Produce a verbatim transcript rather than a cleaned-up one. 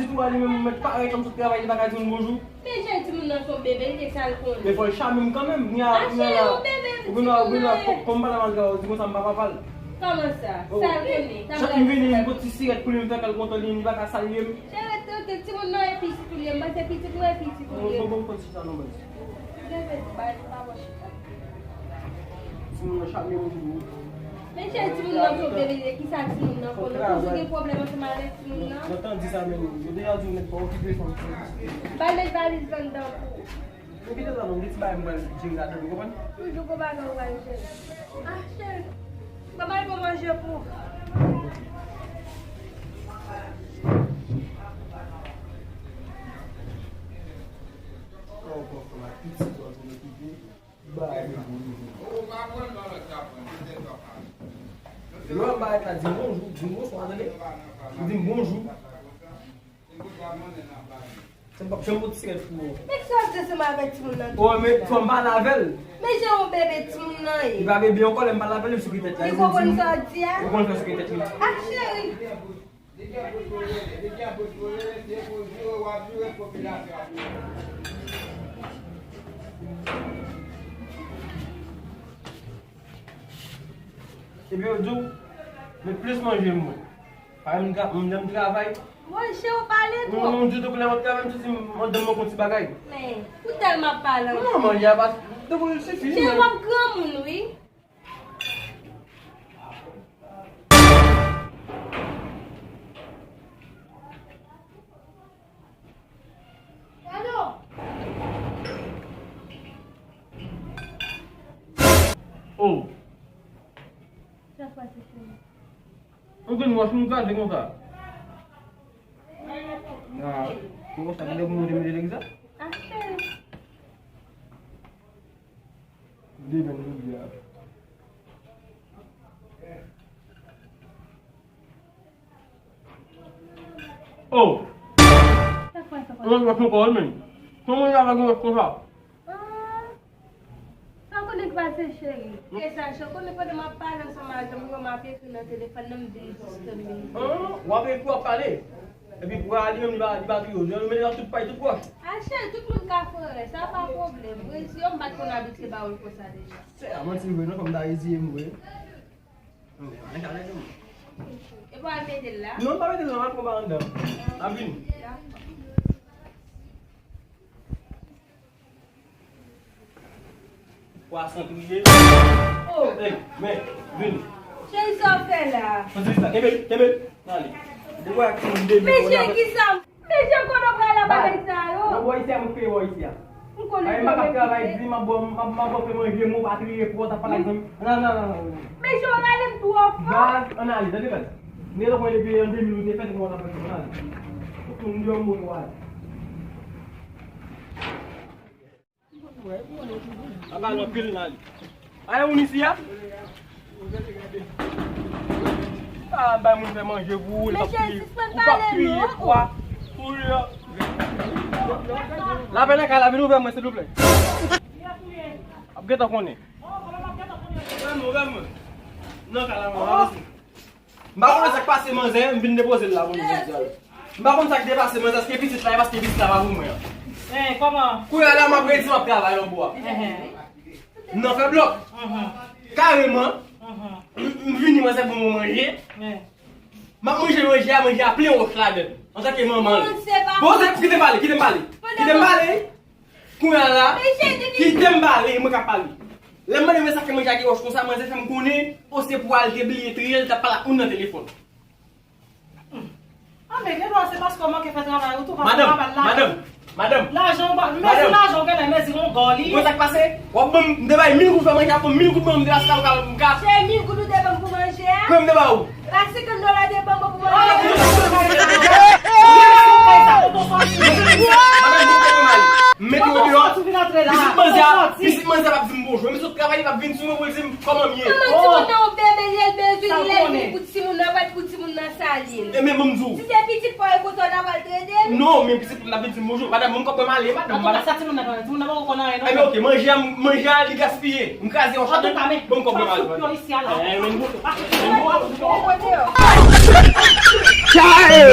Sitou a li menm, mèt parèy kòm sot travay, li pa ka di moun bonjou. Men cheri, timoun nan se yon bebe, li se sa l konnen. Men fò l chame m kanmenm, kounye a, kounye a la, ou kounye a, ou kounye a, kòm m pa nan travay, ou di konsa m pa papa l. Kòman sa? Sa l konnen? Chak m vini, m pot ti sirèt pou li, m fè kè l kontan, li, li pa ka salye m. Cheri, timoun nan e pitit ou li ye, m panse pitit mwen e pitit ou li ye. Bon, bon, bon, bon, chita non, baz. Leve tou, bay, pa bon chita. Timoun nan chak gen moun pou ou. Men cheri, timoun nan pwoblem li ye, kisa timoun nan konnen? Toujou gen pwoblem ansanm avèk timoun nan. Mwen tande sa menm, yo deja di w nèg pa okipe fanm. Bay nèg valiz la anndan pou ou. Ou kite sa non, gen ti bagay mwen jere ladan, ou konprann? Toujou gwo bagay ou pral jere. Ah, cheri. Ban m al pran manje pou ou. Oh, bon, bon, bon, pitit, ou ap vin okipe. Bagay de bon nivo. Lè w ap bay la, di m bonjou, di m bonswa, tande? Ou di m bonjou. Se m p ap janm pot sirèt pou ou. Men kisa w ap di ansanm avèk timoun nan? Oh, men fò m pale avè l. Men jan yon bebe timoun nan ye. Li pa bebe ankò, lè m pale avè l, li sou ki tèt la. Li konprann sa w di a? Li konn fè sou ki tèt li. Ah, cheri. Epi yo di w, met plis manje mwen. Parèy m tra-, m, lè m travay. Monchè, ou pale twòp. Non, non, ditou, lè m ap travay, m santi m andan m manke yon ti bagay. Men, pou tèlman ap pale. Non, manje a pa, tankou l sifi. Cheri, w ap granmoun, wi. Oh. Sa k pase, cheri? Ou gen wòch nou kraze konsa. Nan, se konsa ki lè pou nou te mete nèg sa? Achte. Demen jodi a. Oh! Sa k pase, papa? Ou wè wòch ankò wi, men. Kòman y ap gen wòch konsa? Ah, sa w konnen k pase, cheri? Ke sa, cheri, konnen pandan m ap pale ansanm avè w, m ap ekri nan telefòn nan, m vin jis tann li. Ah, w ap ekri, w ap pale. Epi pou a li menm, li pa, li pa pi yo. Yo mete nan tout pay, tout wòch. Ah, cheri, tout moun ka fè erè, sa pa pwoblèm. Rezi yo, m pa t konn abitye ba w l konsa deja. Se a manti vre, non, fò m ta reziye m vre. Ann ale, ann ale, ann ale. E pou al mete l la? Non, pa mete l la, m al pran ba anndan. N ap vini. Pwason kriye. Oh! Ey, men, vini. Cheri, sa w fè la? Fò di sa, kenbe, kenbe. N ale. Depi w ak yon demi. Men cheri, kisa? Men jan kote w pral la bagay sa yo. Nan bò isi a, mwen peye bò isi a. M konnen. Ay, m pa ka travay, di m ap bò, m ap, m ap bò fè manje, mwen pa triye pwòt, ap pale ak zanmi. Nan, nan, nan, nan. Men jan w rale m twò fò. Baz, ann ale, tande baz. Mwen te konn depi an de mil ou te fè, te konn ap fè, ann ale. Ou konn yon moun w ale. Apa l anpil nan li. Ay, moun isi a? Ah, bay moun fè manje pou ou, li p ap kriye. Ou p ap kriye, kwa. Pou li a. Lapè nan kay la, vin ouvè mwen, silvouplè. Ap gentan konnen. Ouvè mwen, ouvè mwen. Nan kay la, mwen, avanse. M pa konnen sa k pase manzè, m vin depoze l la kounye a jodi a. M pa konn sa k te pase manzè, èske pitit la, e paske pitit la pa pou mwen an. Eh, kòman? Kounye a la, m ap redi, m ap travay nan bwa. Eh, eh. M nan fè blòk. Mhm. Kareman, mhm, m, m vini, manzè ban mwen manje. Eh. M ap manje manje a, manje a plen wòch ladan l. Antanke manman l. Bon, se pa... Bon, se, kite m pale, kite m pale. Kite m pale. Kounye a la, kite m pale, mwen ka pale. Lè m mande manzè sa k fè manje a gen wòch konsa, manzè fè m konnen, o se pou al te bliye triye, l t ap pale ak moun nan telefòn. Ah, men gen dwa se paske w manke fè travay ou tou, paske w pa ba l lajan. Madanm, madanm, madanm. Lajan w pa, mezi lajan w genlè mezi yon gò li. Ou konn sa k pase? W ap ban m, m te bay mil goud fè manje a, ban m mil goud ban m, m te pase la, m ka, m ka. Se mil goud ou te ban m pou manje a? Mwen m te ba ou. La senkant dola te ban mwen pou manje. Mete yo deyò. Pitit manzè a, pitit manzè a p ap di m bonjou. Mwen sot travay, li p ap vin sou mwen pou l di m kòman m ye. Kòman timoun nan yon bebe, li el bezwen, li el vini pou timoun nan, pa t pou timoun nan salye l. E men ban m di w. Si se pitit pa w, e konsa w ta pral trete l? Non, men pitit pou l ap vin di m bonjou. Madanm, ban m kòb mwen m ale, madanm. Antouka, sa timoun nan pa wè, timoun nan poko konn anyen non. Ebyen, oke, manje a, manje a, li gaspiye. M kraze yon chan. Antouka, men, bon, kòb mwen, sa sou pyon isi a la. Eh, men, bon. Chai!